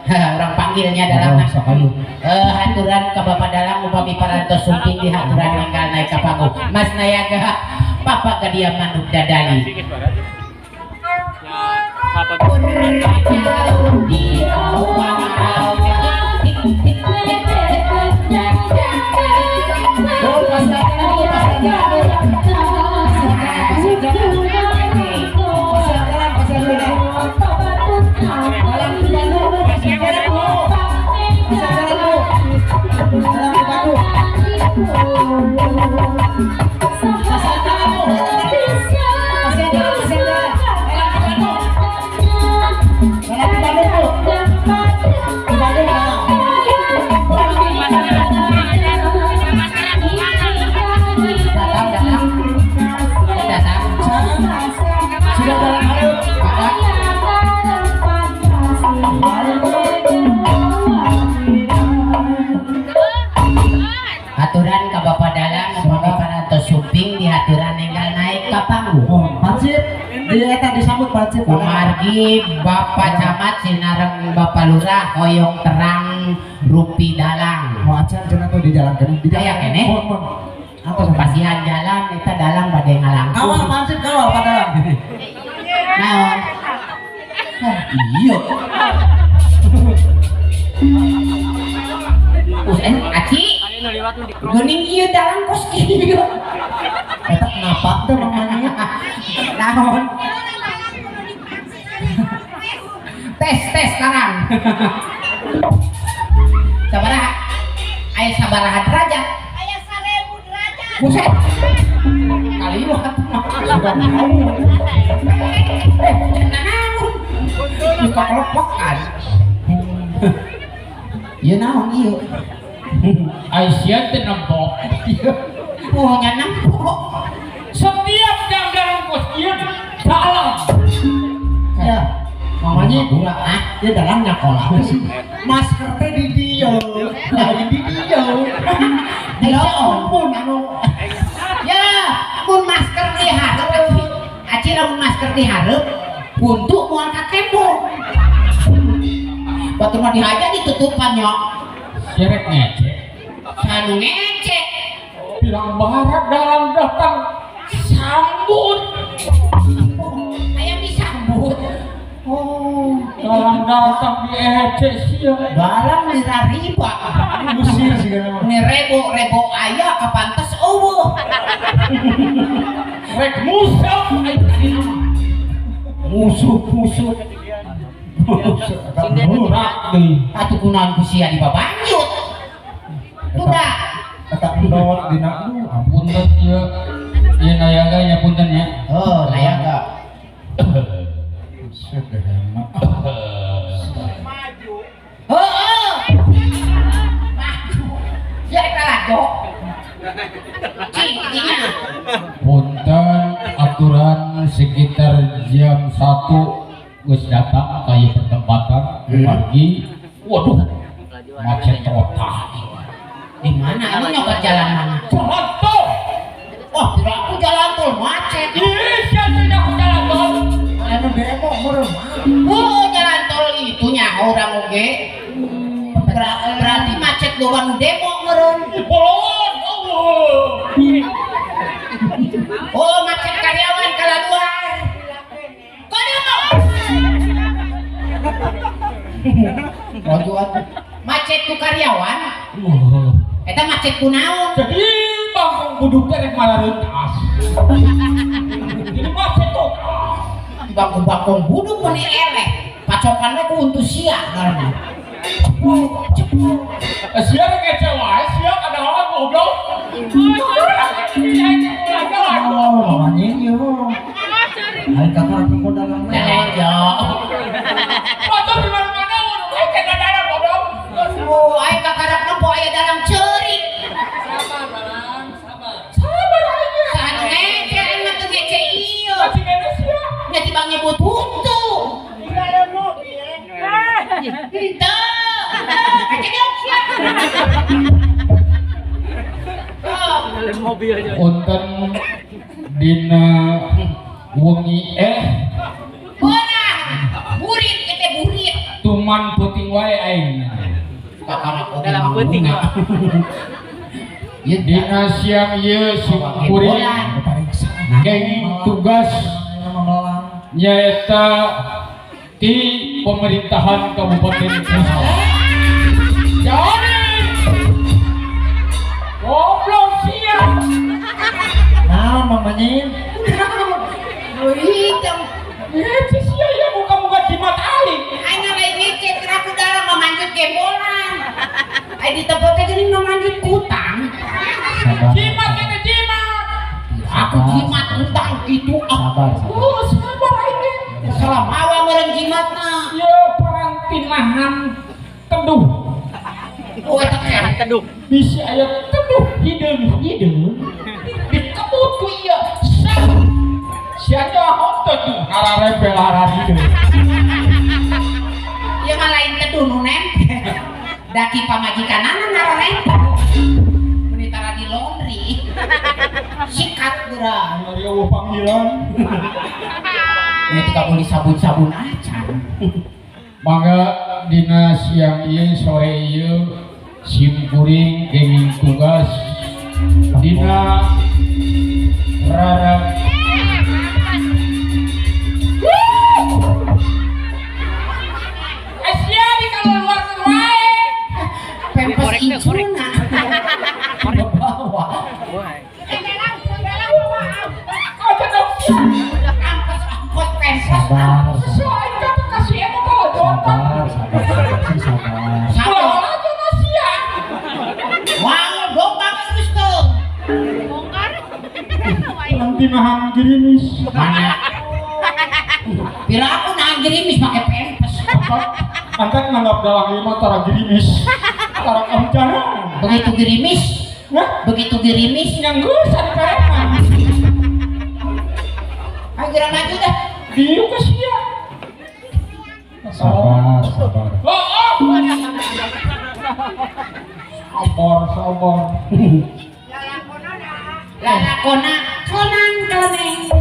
Urang panggilnya dalang. Oh, sok ayo. Haturan ka Bapak Dalang upami parantos sumping di haturan enggal naik ka panggung. Mas Nayaga, Papa kediaman Dadali. Di aturan ka Bapak Dalang upami parantos sumping di haturan enggal naik ka panggung. Pancip, di eta disambut pancip. Kumargi Bapak Camat sinareng Bapak Lurah hoyong terang rupi dalang. Mau acan cenah tuh di jalan keneh. Di jalan keneh. Apa pasihan jalan eta dalang bade ngalangkung. Kawal pancip kawal Pak Dalang. Naon? Iya. Aci. Geuning ieu dalang kos kieu. Eta kenapa teh mamanya? Naon? Tes tes sekarang. Sabaraha? Aya sabaraha derajat? Aya 1000 derajat. Buset. Kaliwat mah. Naon? Geus kakelopokan. Ieu naon ieu? Aisyah teh nempok. Oh, nya nempok. Setiap dalang kos ieu dalang. Ya, mamanya gura ah, ya dalang nyakola. Masker teh di dieu, lain di dieu. Ya ampun anu. Ya, mun masker dihareup aci. Aci lamun masker dihareup, huntu moal ka tembok. Batur mah dihaja ditutupan nya. Sirek ngecek. Sanu ngecek. Bilang barat dalam datang sambut. Aya disambut. Oh, dalang datang di ecek sia. Dalang nirariba. Musir sigana. Ni rebo-rebo aya kapantes eueuh. Rek musuh aya tadi nama. Musuh-musuh. Murah deui. Atuh kunaon ku sia dibabanjut. Udah. Eta ndot dina aduh punten ieu. Ieu nayaga nya punten nya. Oh, nayaga. Maju. Heeh. Maju. Ya eta lado. Cing dinya. Punten aturan sekitar jam 1 geus datang ka ieu pertempatan pagi. Waduh, macet total. Di mana? Ini nyokot jalan mana? Jalan tol. Wah, kira aku jalan tol macet. Ih, sia aku jalan tol. Anu demo meureun. Oh, jalan tol itu nya urang oge. Berarti macet loba nu demo meureun. Bolon, Allah. Oh, macet karyawan kalaluar. Kono. Macet ku karyawan. Eta macet ku naon? Jadi bangkong buduk teh rek marareuntas. Jadi macet total. Bangkong-bangkong buduk mun eleh. Pacokan we ku untu sia ngaranna. Sia rek ngece wae, sia kadahalan goblok. Oh, mamanya ieu. Ai kakak aku dalang. Dalang. Batur di mana-mana we kena dalang goblok. Oh, ai kakarak nempo aya dalang ceurik. Sabar, Dalang, sabar. Sabar aja. Saha ngece aing mah teu ngece ieu. Masih kene sia. Nya tibang nyebut huntu. Henteu. Punten dina wengi Beunah. Burit kita burit. Tuman pun peuting wae aing. Kakara oge Dalam peuting. Ieu Dina siang ieu sim kuring kenging tugas nyaeta di pemerintahan Kabupaten Kusta. Jadi goblok sia. Naon Mang Manyin? Hitam. Eh, si sia ya muka-muka jimat aing. Aing lain ngecek aku dalam memanjut gembolan. Aing ditebak teh geuning memanjut kutang. Sabar. Jimat kita jimat. Aku jimat kutang gitu ah. Sabar, sabar. Oh, sabar aing teh. Salah mawa meureun jimatna. Ya parantinahan teduh. Oh eta teh. Teduh. Bisi aya teduh hideung-hideung. Dikebut ku ieu. Sah. Sia nyaho teh tuh ngararempel hideung. Ieu mah lain teduh nu nempel. Daki pamajikanana ngararempel. Meni tara di laundry. Sikat geura. Ari eueuh panggilan. Ini teu beli sabun-sabun acan. Mangga dina siang ieu sore ieu sim kuring kenging tugas dina rara Asia di kalau luar wae. Pempes icuna. Bawa. Oh, cedok sia. Ampes ampes pempes. Sabar. Sesuai kata kasih eta kalau Sabar, sabar, sabar, sabar. Sabar. Aja sia. Wow, bongkar terus tuh. Bongkar. Nanti nahan gerimis. Mana? Pira aku nahan gerimis pakai pempes. Angkat nganggap dalang lima tara gerimis. Tara kahujanan. Begitu gerimis, Nah, begitu gerimis, nyanggus ari pareman. ayo geura maju dah. Dieu ke sia. Sabar, sabar. Oh, oh. Sabar, sabar. Lalakona konang koneng.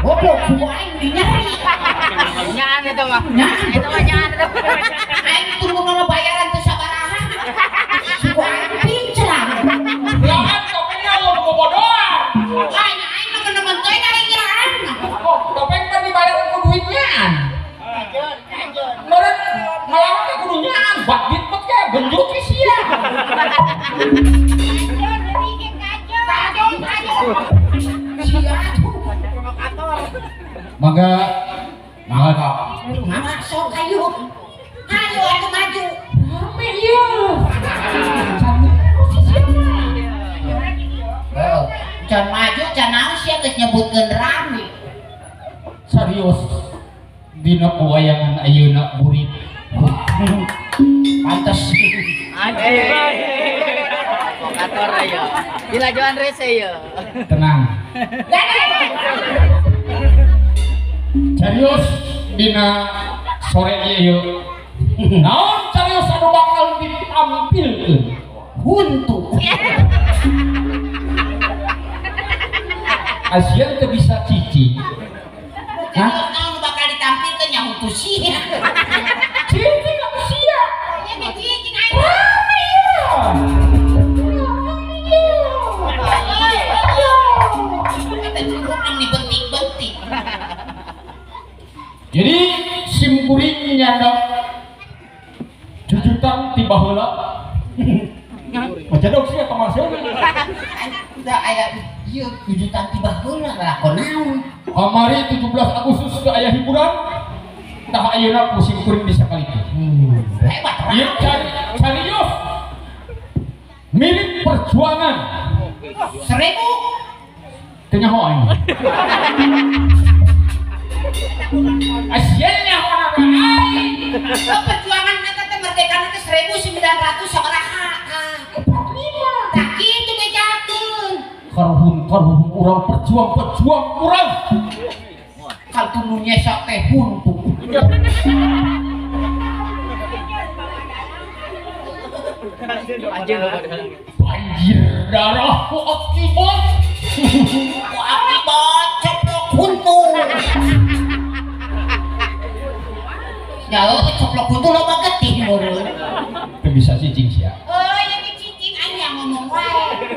Goblok suku aing dinyari. Nyaan eta mah. Nyaan. Eta mah nyaan eta. Aing tunggu mana bayaran teu sabaraha. Suku aing pincrang. Lahan topengnya lo bobodoan. Aing aing mah nemen teh ngaringiraan. Oh, topeng kan dibayar ku duitnya. Meureun ngelawan teh kudu nyaan, badit bet ke genjut we sia. Sia tuh. Mangga mangga Mama sok ayo. Ayo atuh maju. Rame ieu. Heuh, can maju can naon sia geus nyebutkeun rame. Serius dina pewayangan ayeuna burit. Pantes. Anjir. Provokator ayo. Dilajuan rese ye. Tenang. Serius dina sore ieu. Naon serius anu bakal ditampilkeun? Huntu. Asia teu bisa cicing. Hah? Naon bakal ditampilkeun nya huntu sia. Cicing atuh sia. Nya ge cicing aing. Rame ieu. Eta cukup nang dibentik-bentik. Jadi sim kuring nyandak jujutan ti baheula. Macadok sia kamaseuh. Udah aya ieu jujutan ti baheula lalakon naon. Kamari 17 Agustus teu aya hiburan. Tah ayeuna ku sim kuring disakalikeun. Hebat. Ieu carios milik perjuangan 1000 teu nyaho aing. Asia nyaho aing. Perjuangan eta teh merdeka teh 1900 sabaraha. 45. Tah kitu bejakeun. Karuhun urang perjuang urang. Kaltun nu nyesa teh huntu. Anjir. Banjir darah ku akibat. Ku akibat coplok huntu. Jauh coplok huntu loba getih meureun. Teu bisa cicing sia. Oh, ya di cicing aing yang ngomong wae.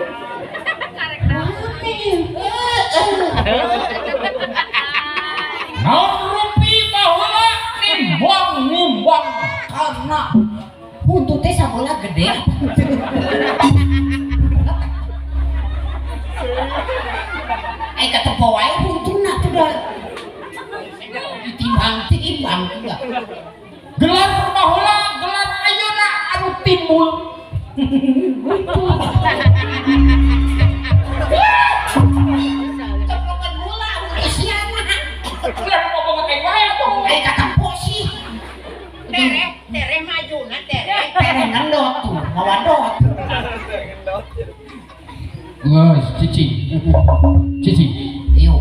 Naon rupi baheula nimbang-nimbang Karena huntu teh sabola gede. Ai katempo wae huntuna tuh da. Ditimbang-timbang tuh da. Gelar baheula gelar ayeuna anu timbul. Coplokan heula huntu siana. Ulah ngomong aing wae atuh. Ai katempo sih. Tereh, tereh maju na tereh. Tereh ngendot tuh, ngawadot. Geus cicing. Cicing. Yuk.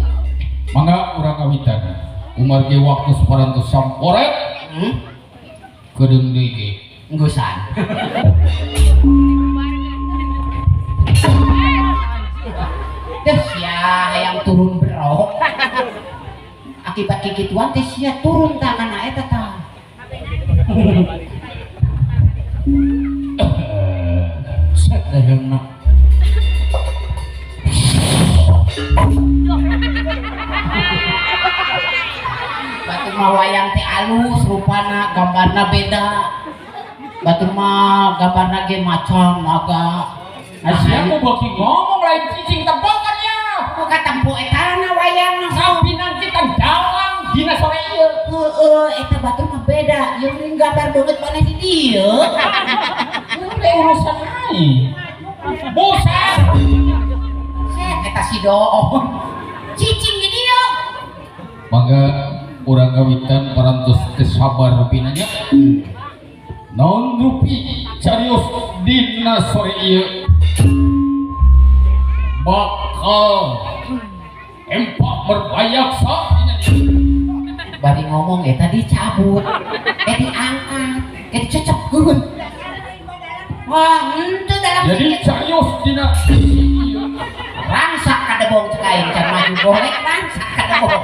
Mangga urang kawitan. Kumargi waktu saparantos samporet kedeung deui ge. Nggusan. Deh sia hayang turun berok. Akibat kikituan teh sia turun tangan eta tah. Set leheungna. Batur mah wayang teh alus rupana gambarna beda. Batur mah gambarna ge macan naga. Sia ku beuki ngomong lain cicing tempokan ya. Ku katempo etana wayangna. Sampinan kita dalang dina sore ieu. Heeh, eta batur mah beda. Ieu mending gambar beungeut maneh di dieu. Teh urusan aing. Buset. Set eta si doon. Cicing di dieu. Mangga urang kawitan parantos teu sabar rupina nya. Naon rupi carios dina sore ieu bakal empak merbayaksa dina dieu. Bari ngomong eta dicabut, eta diangkat, eta dicecepkeun. Wah, henteu dalam Jadi carios dina ieu. Rangsak kadebong cek aing can maju golek rangsak kadebong.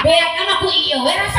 Beak mah ku ieu we rasa.